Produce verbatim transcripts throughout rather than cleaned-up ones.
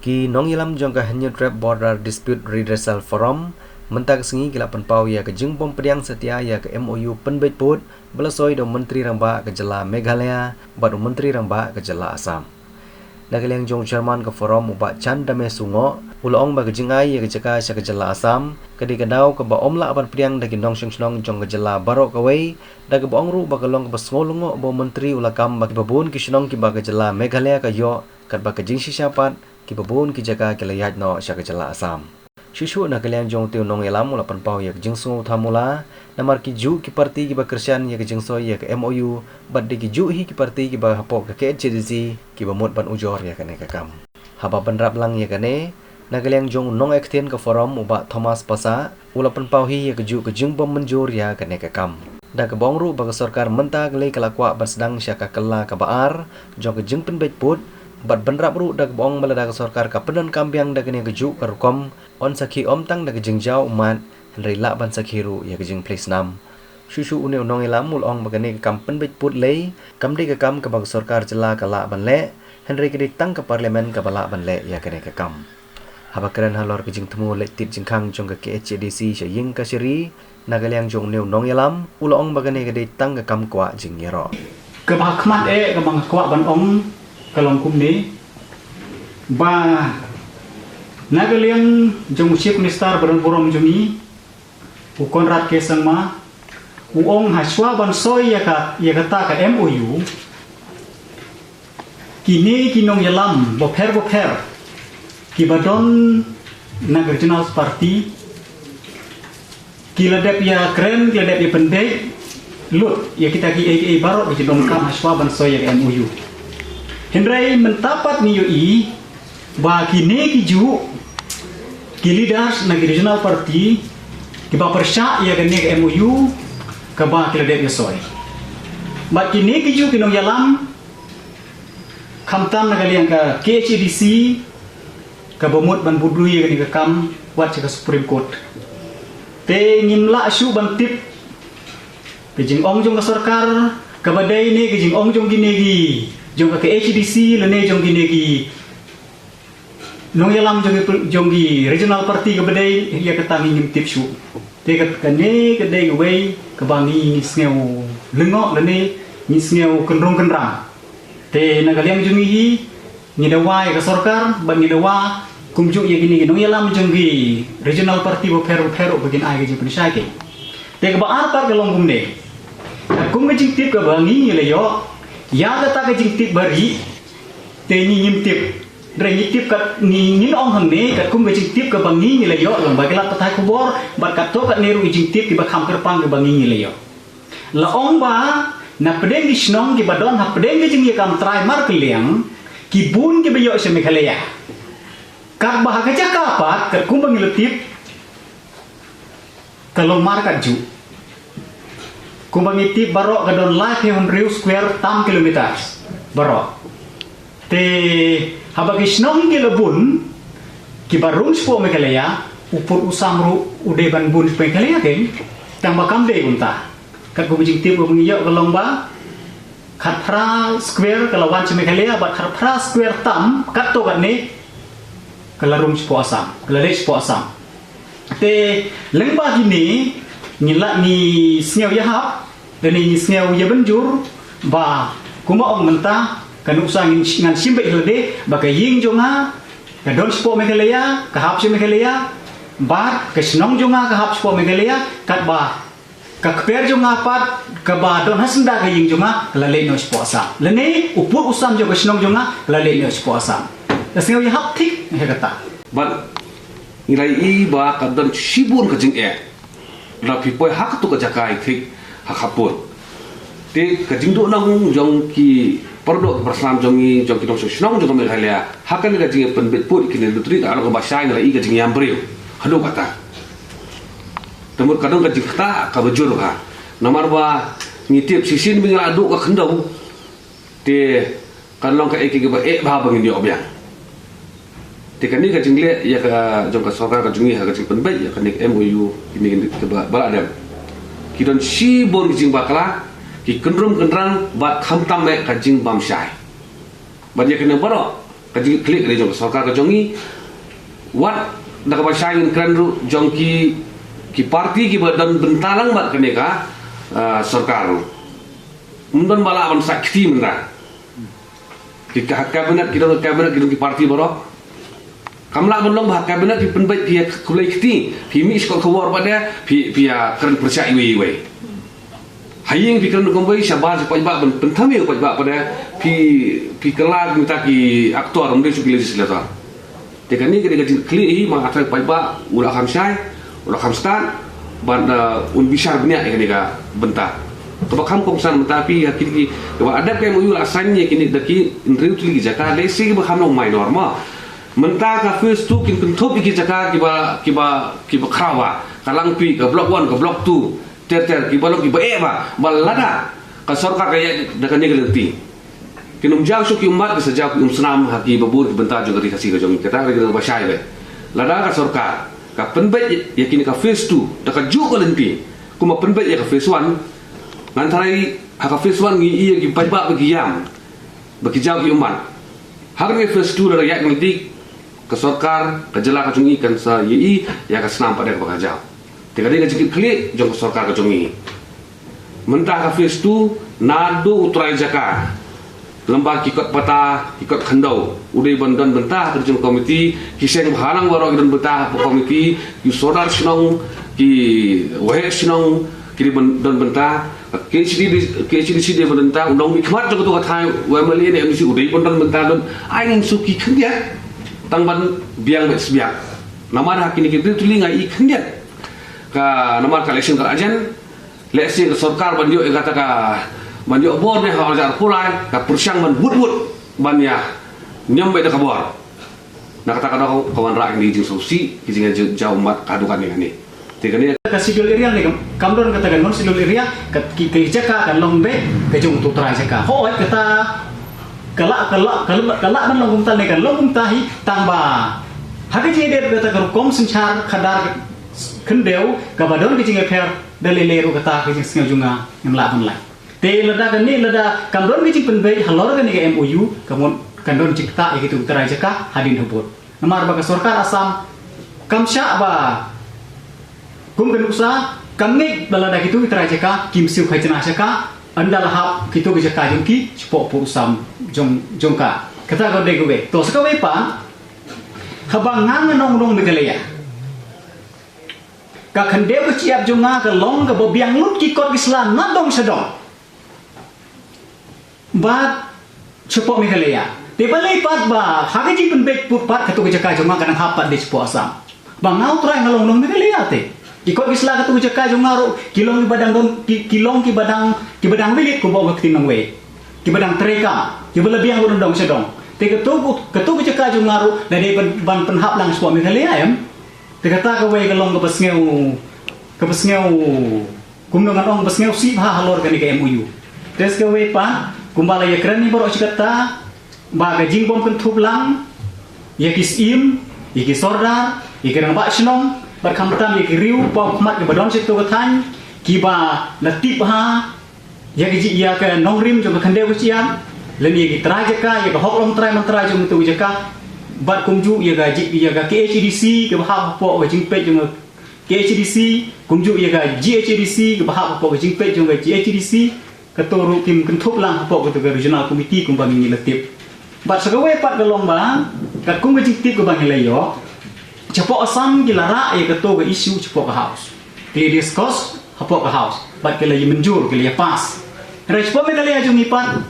Ki nongïalam jong ka Hynñiewtrep Border Dispute Redressal Forum mynta ka sngi ki la pynpaw ïa ka jingbym pdiang satia ïa ka M O U pynbeit pud ba la soi da u Myntri Rangbah ka jylla Meghalaya bad u Myntri Rangbah ka jylla Assam. Na ka liang jong u Chairman ka Forum u Bah Chandame Sungoh u la ong ba ka jingai ïa ka jaka sha ka jylla Assam ka dei ka daw kaba ym lah ban pdiang da ki nongshong shnong jong ka jylla baroh kawei, da kaba ong ruh ba ka long kaba sngewlyngngoh ba u Myntri u la kam ba kiba bun ki shnong kiba ka jylla Meghalaya ka ïoh, katba ka jingshisha pat kiba bun ki jaka ki la ïaid noh sha ka jylla Assam. Shuh shuh na ka liang jong u te u nongïalam u la pynpaw ïa ka jingsngewthuh mula namar ki juh ki parti kiba kyrshan ïa ka jingsoi ïa ka M O U bad dei ki juh hi ki parti kiba hapoh ka K H A D C kiba mut ban ujor ïa kane ka kam. Haba bynrap lang ïa kane, na ka liang jong u nongïaktien ka Forum u Bah Thomas Passah u la pynpaw hi ïa ka juh ka jingbym mynjur ïa kane ka kam, da kaba ong ruh ba ka sorkar mynta ka lei ka la kwah ban sdang sha ka kylla kaba ar jong ka jingpynbeit pud, bad bynrap ruh da kaba ong ba lada ka sorkar ka pyndonkam biang da kane ka juh ka rukom, yn sakhi ym tang da ka jingjaw ummat, hynrei lah ban sakhi ruh ïa ka jingplie snam. Shuh shuh une u nongïalam u la ong ba kane ka kam pynbeit pud lei kam dei ka kam kaba ka sorkar jylla ka lah ban leh, hynrei ka dei tang ka Parliament kaba lah ban leh ïa kane ka kam. Haba kren halor ka jingthmu leit tied jingkhang jong ka K H A D C sha ïing kashari, na ka liang jong une u nongïalam u la ong ba kane ka dei tang ka kam kwah jingïaroh. Kaba ha khmat eh kaba nga kwah ban ong ka long kumne, ba na ka liang jong u Chief Minister ba don burom jong ngi, u Conrad K Sangma, u ong hashwa ban soi ïa ka, ïa kata ka M O U, kine ki nongïalam bapher bapher kiba don na ka Regional Party ki la dep ïakren, ki la dep ïapynbeit lut ïa kita kiei kiei baroh ba ki donkam hashwa ban soi ïa ka M O U. Hynrei mynta pat ngi ïohi ba kine ki juh ki leaders na ki Regional Party kiba pyrshah ïa kane ka M O U kaba ki la dep ïasoi. Bad kine ki juh ki nongïalam, khamtam na ka liang ka K H A D C kaba mut ban bud ïa kane ka kam wat sha ka Supreme Court. Te ngim lah shuh ban tip ka jingong jong ka sorkar kaba dei ne ka jingong jong kine ki, jong ka K H A D C lane jong kine ki nongïalam jong ki, jong ki Regional Party kaba dei, ïa kata ngi ngim tip shuh. Te ka, kane ka dei kawei kaba ngi, ngi sngew lyngngoh lane ngi sngew kynrung kynrang. Te na ka liang jong ngi hi, ngi dawa ïa ka sorkar bad ngi dawa kumjuh ïa kine ki nongïalam jong ki Regional Party bapher bapher ba kin ai ka jingpynshai kein. Te kaba ar pat ka long kumne, katkum ka jingtip kaba ngi ngi la ïoh, ïa kata ka jingtip ba ri, te ngi ngim tip. Hynrei ngi tip kat, ngi, ngin ong hangne katkum ka jingtip kaba ngi ngi la ïoh lyngba ki lad pathai khubor bad katto katne ruh ki jingtip kiba kham kyrpang kiba ngi ngi la ïoh. La ong ba na pdeng ki shnong kiba don hapdeng ka jingïakam trai markylliang, ki bun kiba ïoh sha Meghalaya. Katba ha ka jaka pat katkum ba ngi la tip, ka long markatjuh. Kumba ngi tip baroh ka don laiphew hynriew square tam kilometers baroh. Te haba ki shnong ki la bun kiba rung shapoh Meghalaya, u pud u sam ruh u dei ban bun shapoh Meghalaya kein, tang ba kam dei kumta. Katkum ka jingtip kaba ngi ïoh ka long ba khatphra square ka la wan sha Meghalaya bad khatphra square tam katto katne ka la rung shapoh Assam, ka la leit shapoh Assam. Te lyngba kine ngi la, ngi sngew ïahap lane ngi sngew ïabynjur ba kumba ong mynta, ka nuksa ngin, ngan shim beit ha lade ba ka ïing jong nga ka don shapoh Meghalaya, ka hap sha Meghalaya, bad ka shnong jong nga ka hap shapoh Meghalaya, katba ka kper jong nga pat kaba don ha syndah ka ïing jong nga ka la leit noh shapoh Assam, lane u pud u sam jong ka shnong jong nga ka la leit noh shapoh Assam. La sngew ïahap thik ïa kata. Bad ngi la ïohi ba ka don shibun ka jingeh lada phi poi ha katu ka jaka ïa thik ha khappud. Te ka jingduhnong jong ki paralok parasnam jong ngi, jong ki nongshong shnong jong ka Meghalaya ha kane ka jingpynbeit pud kine ki lottery ka long kaba shai, ngi la ïohi ka jingïam briew haduh katta. Te mut ka don ka jingkata kaba jur bha. Namar ba ngi tip shisien ba ngi la duh ka khyndew, te kan long kaei kaei kaba eh bha ba ngin ïoh biang. Te kane ka jingleh ïa ka jong ka sorkar ka jong ngi ha ka jingpynbeit ïa kane ka M O U, kine kaba la dep, ki don shibun ki jingbakla, ki kynrum kynrang bad khamtam eh ka jingbymshai. Bad ïa kane baroh Ka jingkitkhlieh ka dei jong ka sorkar ka jong ngi. Wat da kaba shai ngin kren ruh jong ki, ki parti kiba don bynta lang bad kane ka, ah, sorkar ruh. Ym don ba lah ban sah kti mynta. Ki ka cabinet, ki don cabinet, ki don ki parti baroh. Kam lah ban long ba cabinet phi pynbeit phi ïa khublei kti, phi mih sha kot khubor pat de, phi, phi ïa kren pyrshah iwei iwei. Ha ïing phi kren kumwei, shabar sha paidbah ban pynthame ïa u paidbah pat de, phi, phi kylla mynta ki actor, ym dei shuh ki legislator. Te kane ka dei ka jingkitkhlieh hi, ma ka paidbah u la kham shai, u la kham stad, ban, uh, un bishar bniah ïa kane ka bynta. Kaba kham kongsan mynta phi ha kine ki, kaba la dep ka M O U la sign ïa kine da ki hynriew tylli ki jaka, lehse kiba kham long minor mo. Mynta ka phase two kin kynthup ïa ki jaka kiba, kiba, kiba khraw bha. Ka Langpih, ka block one, ka block two, ter ter, kiba long kiba eh bha. Ba lada ka sorkar ka ïaid da kane ka lynti, kin ym jaw shuh ki ummat, ki sa jaw ki umsnam ha kiba bun ki bynta jong ka ri Khasi ka jong ngi. Kata ka dei kaba shai bha. Lada ka sorkar ka pynbeit ïa kine ka phase two da kajuh ka lynti kumba pynbeit ïa ka phase one, ngan tharai ha ka phase one ngi ïohi ïa ki paidbah ba ki ïam, ba ki jaw ki ummat. Ha kane ka phase two lada ïaid ka lynti, ka sorkar ka jylla ka jong ngi kan sa ïohi ïa ka snam pat de kaba ka jaw. Te ka dei ka jingkitkhlieh jong ka sorkar ka jong ngi. Mynta ka phase two, naduh u trai jaka, lem bad ki kot pata, ki kot khyndew, u dei ban don bynta ha ka regional committee, ki seng bhalang baroh ki don bynta ha ka committee, ki sordar shnong, ki waheh shnong, ki dei ban don bynta. Ka K H D C, K H D C dei ban don bynta, u nongmihkhmat jong kato ka thaiñ, u M L A ne M D C u dei ban don bynta, don ai ngin shu ki khyndiat tang ban biang beit sbiang. Namar ha kine ki hynriew tylli nga i khyndiat. Ka namar ka election ka la jan, lehse ka sorkar ban ïoh ïa kata ka, ban ïoh bor ne ha arhajar arphew lai, ka pyrshang ban wut wut ban ïa niam beit da ka bor. Na kata ka daw ka wanrah ïa kine ki jingsngewsih, ki jingjaw ummat haduh katne katne. Te kane ka schedule area ne kam, kam don kata ka non schedule area, ka, ki, ki jaka kan long beit ka jong uto u trai jaka. Hooid, kata ka lah, ka lah, ka lah, ka lah ban long kumta ne kan long kumta hi, tang ba ha ka jingïadei kata ka rukom synshar khadar khyndew kaba don ka jingïapher, da lei lei ruh kata ka jingsngew jong nga ngam lah ban lait. Te lada kane, lada kam don ka jingpynbeit halor kane ka M O U, ka mut kan don jingktah ïa kito ki trai jaka hadien habud. Namar ba ka sorkar Assam kam shah ba kum ka nuksa, kam ngeit ba lada kito ki trai jaka kim siew khaijna sha ka, ynda la hap kito ki jaka jong ki shapoh pud u sam jong, jong ka. Kata ka dei kawei. To, sa kawei pat, haba nga, nga nong, nong Meghalaya, ka khyndew ka shyiap jong nga ka long kaba biang lut ki kot ki sla na dong sha dong. Bad shapoh Meghalaya. Te balei pat ba ha ka jingpynbeit pud pat kato ka jaka jong nga ka dang hap pat de shapoh Assam. Ba nga u trai nga long nong Meghalaya te. Ki kot ki sla kato ka jaka jong nga ruh ki long kiba dang don, ki, ki long kiba dang, kiba dang bilit kumba ong ka ktien nongwei. Kiba dang treikam, kiba la biang lut na dong sha dong. Te kato, kato ka jaka jong nga ruh la dei ban, ban pynhap lang shapoh Meghalaya em. Te kata kawei ka long kaba sngew, kaba sngew, kumno ngan ong, ba sngewsih bha halor kane ka M O U. Te sa kawei pat, kumba la ïakren ïa baroh shi katta, ba ka jingbym kynthup lang ïa ki syiem, ïa ki sordar, ïa ki rangbah shnong, bad khamtam ïa ki riew paw khmat kiba don sha kato ka thaiñ, kiba la tip bha ïa ka ji, ïa ka nongrim jong ka khyndew ka shyiap, lane ïa ki trai jaka, ïa ka hok long trai man trai jong kato ka jaka, bad kumjuh ïa ka ji, ïa ka K H A D C kaba hap hapoh ka jingpeit jong ka K H A D C, kumjuh ïa ka G H A D C kaba hap hapoh ka jingpeit jong ka G H A D C, kato ruh kim kynthup lang hapoh kato ka regional committee kumba ngi la tip. Bad sa kawei pat ka long ba katkum ka jingtip kaba ngi la ïoh, shapoh Assam ki la rah ïa kato ka issue shapoh ka House. Ki la discuss hapoh ka House bad ki la ïa mynjur, ki la ïa pass. Hynrei shapoh Meghalaya jong ngi pat,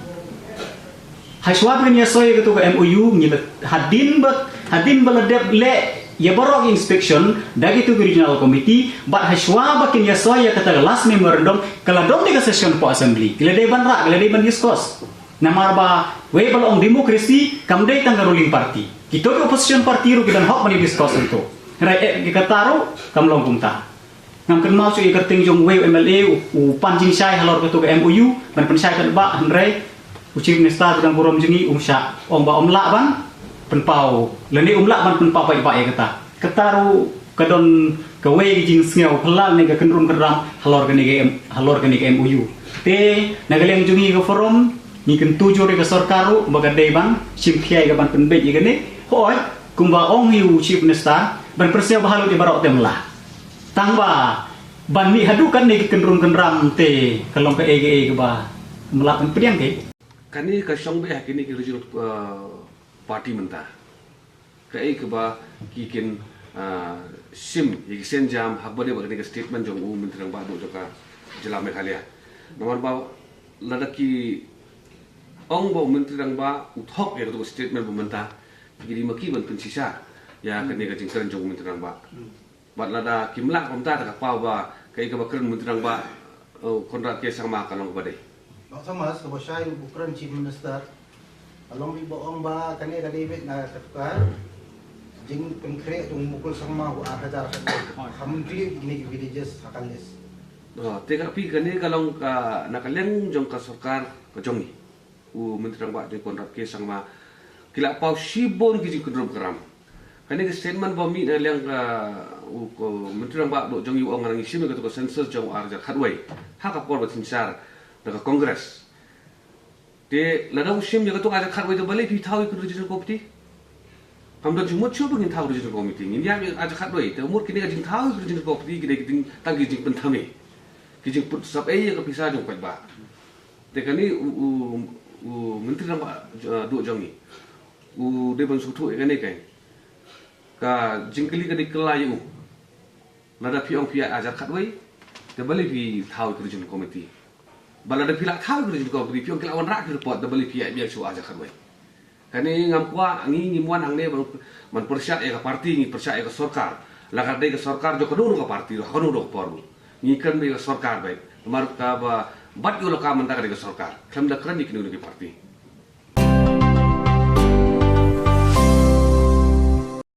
hashwa ba kin ïasoi ïa kato ka M O U, ngi la, hadien ba, hadien ba la dep leh ïa baroh ki inspection da kito ki regional committee, bad hashwa ba kin ïasoi ïa kata ka last memorandum, ka la don de ka session hapoh Assembly. Ki la dei ban rah, ki la dei ban discuss. Namar ba wei ba la ong democracy kam dei tang ka ruling party. Kito ki opposition party ruh ki don hok ban ïa discuss hangto. Hynrei eh, ïa kata ruh kam long kumta. Ngam kynmaw shuh ïa ka kyrteng jong uwei u M L A u, u pan jingshai halor kato ka M O U ban pynshai paidbah, hynrei u Chief Minister ba dang burom jong ngi um shah ong ba um lah ban pynpaw, lane um lah ban pynpaw paidbah ïa kata. Kata ruh ka don kawei ka jingsngew phylla ne ka kynrum kynram halor kane ka M-, halor kane ka M O U. Te na ka liang jong ngi ka forum, Ngi kyntu jur ïa ka sorkar ruh ba ka dei ban shim khia ïa ka ban pynbeit ïa kane. Hooid, kumba ong ïa u Chief Minister, ban pyrshah ba halut ïa baroh te ym lah. Tang ba ban mih haduh katne ki kynrum kynram te ka long kaei kaei kaba ym lah ban pdiang. Kaei kane ka shong beit ha kine ki regional, uh, party mynta. Kaei kaba ki kin, ah, shim ïa ki sienjam haba dei bad kane ka statement jong u Myntri Rangbah duh jong ka jylla Meghalaya. Namar ba lada ki ong ba u Myntri Rangbah u thok ïa katu ka statement ba mynta, ki dei ma ki ban pynshisha ïa kane ka jingkren jong u Myntri Rangbah. Bad lada kim lah kumta, te ka paw ba kaei kaba kren Myntri Rangbah, uh, Conrad K Sangma ka long kaba dei. Dr Thomas, kaba shai u kren Chief Minister, ka long beit ba ong ba kane ka dei beit na ka tukar jingpynkhreh jong u Mukul Sangma u ar hajar khat. Kham include ïa kine ki villages ha ka list. Oh, te ka phi, kane ka long ka na ka liang jong ka sorkar ka jong ngi. U Myntri Rangbah jong ngi Conrad K Sangma, ki la paw shibun ki jingkynrum kynram. Kane ka statement ba mih na liang ka, u, ko Myntri Rangbah duh jong ngi u ong ngi shim ïa katu ka census jong u ar hajar khatwei ha ka por ba synshar da ka Congress. Te lada u shim ïa katu ar hajar khatwei, te balei phi thaw ïa ka Regional Committee? Kam don jingmut shuh ba ngin thaw Regional Committee. Ngin ïa ar hajar khatwei, te mut kine ka jingthaw ïa ka Regional Committee ki dei ki jing, tang ki jingpynthame, ki jingput sap ei ïa ka pisa jong u paidbah. Te kane u, u, u Myntri Rangbah, uh, duh jong ngi u dei ban sngewthuh ïa kane, kaei ka jingkylli ka dei kylla ïa u. Lada phi ong phi ïaid ar hajar khatwei, te balei phi thaw ïa ka Regional Committee? Bad lada phi la thaw ïa ka Regional Committee, phi ong ki la wanrah ki report, te balei phi ïaid biang shuh ar hajar khatwei? Kane ngam kwah, ngi ngim wan hangne ban, ban pyrshah ïa ka party, ngi pyrshah ïa ka sorkar. La ka dei ka sorkar jong kano kano ka party ruh, ha kano kano ka por ruh, ngi kren beit ïa ka sorkar beit. Namar kaba bat ïa u la ka mynta ka dei ka sorkar, khlem da kren ïa kino kino ki party.